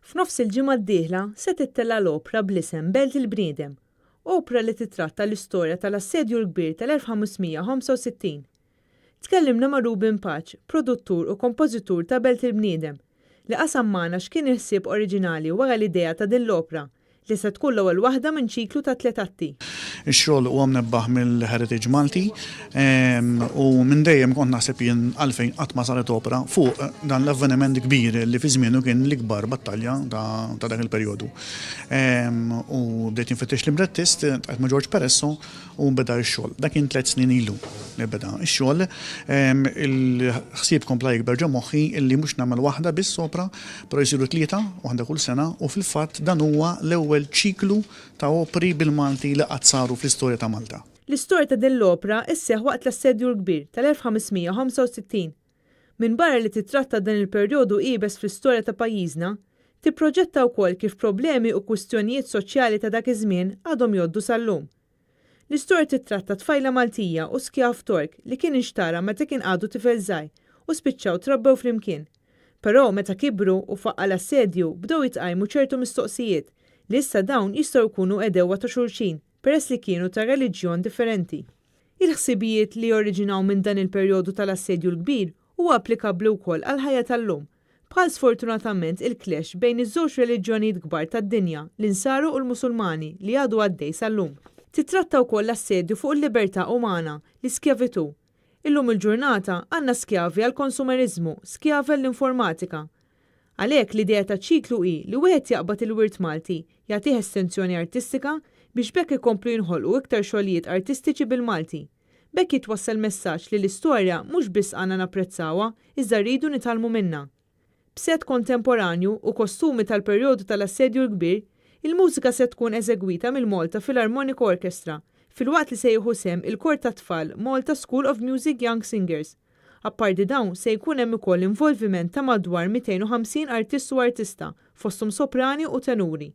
F'nofs il-ġimgħa d-dieħla se tittella' l-opra bl-isem Belt il-Bniedem, opra li titratta l-istorja tal-Assedju l-Kbir tal-1565. Tkellimna ma' Ruben Pace, produttur u kompożitur ta' Belt il-Bniedem, li qasam magħna x'kien il-ħsieb oriġinali wara l-idea ta' din l-opra, li se tkun l-ewwel waħda minn ċiklu ta' tliet atti. Ix-xogħol huwa mnebbaħ mill-heritage Malti u minn dejjem kont naħseb jien għalfejn qatt ma saret opra fuq dan l-avveniment kbir li fi żmienu kien l-ikbar battalja ta' dak il-perjodu. U bdejt infittex librettist, ltqajt ma' George Peresso u beda x-xogħol. Dak kien tliet snin ilu li beda x-xogħol. Il-ħsieb kompla jikber ġo moħħi illi mhux nagħmel waħda biss opra, però jsiru tlieta, waħda kull sena, u fil-fatt dan huwa l-ewwel ċiklu ta' opri bil-Malti li qatt saru fl-istorja ta' Malta. L-istorja ta' din l-opra sseħħ waqt l-Assedju l-Kbir tal-1565. Minbarra li tittratta dan il-perjodu iebes fl-istorja ta' pajjiżna, tipproġetta wkoll kif problemi u kwistjonijiet soċjali ta' dak iż-żmien għadhom jgħoddu sal-lum. L-istorja tittratta tfajla Maltija u skjav Tork li kien inxtara meta kien għadu tifel żgħir u spiċċaw trabbew flimkien. Però meta kibru u faqqa' l-assedju bdew jitqajmu ċertu mistoqsijiet li issa dawn jistgħu jkunu għedewwa ta' xulxin peress li kienu ta' reliġjon differenti. Il-ħsibijiet li joriġinaw minn dan il-perjodu tal-Assedju l-Kbir huwa applikabbli wkoll għall-ħajja tal-lum, bħal sfortunatament il-clash bejn iż-żewġ reliġjonijiet kbar tad-dinja, l-Insara u l-Musulmani li għadu għaddej sal-lum. Tittratta wkoll l-assedju fuq il-libertà umana, l-iskjavitù. Illum il-ġurnata għandna skjavi għall-konsumeriżmu, skjavi għall-informatika. Għalhekk l-idea taċ-ċiklu hi li wieħed jaqbad il-wirt Malti, jagħtih estensjoni artistika biex b'hekk ikomplu jinħolqu iktar xogħlijiet artistiċi bil-Malti. B'hekk jitwassal messaġġ li l-istorja mhux biss għandna napprezzawha iżda rridu nitgħallmu minnha. B'sett kontemporanju u kostumi tal-perjodu tal-Assedju l-Kbir, il-mużika se tkun eżegwita mill-Malta Philharmonic Orchestra filwaqt li se jieħu sehem il-kor tat-tfal Malta School of Music Young Singers. Apparti dawn, se jkun hemm ukoll involviment ta' madwar 250 artist u artista, fosthom soprani u tenuri.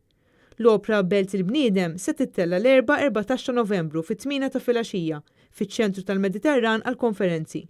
L-opra Belt il-Bniedem se tittella' l-Erbgħa 14 ta' Novembru fit-tmiena ta' filgħaxija, fiċ-Ċentru tal-Mediterran għall-Konferenzi.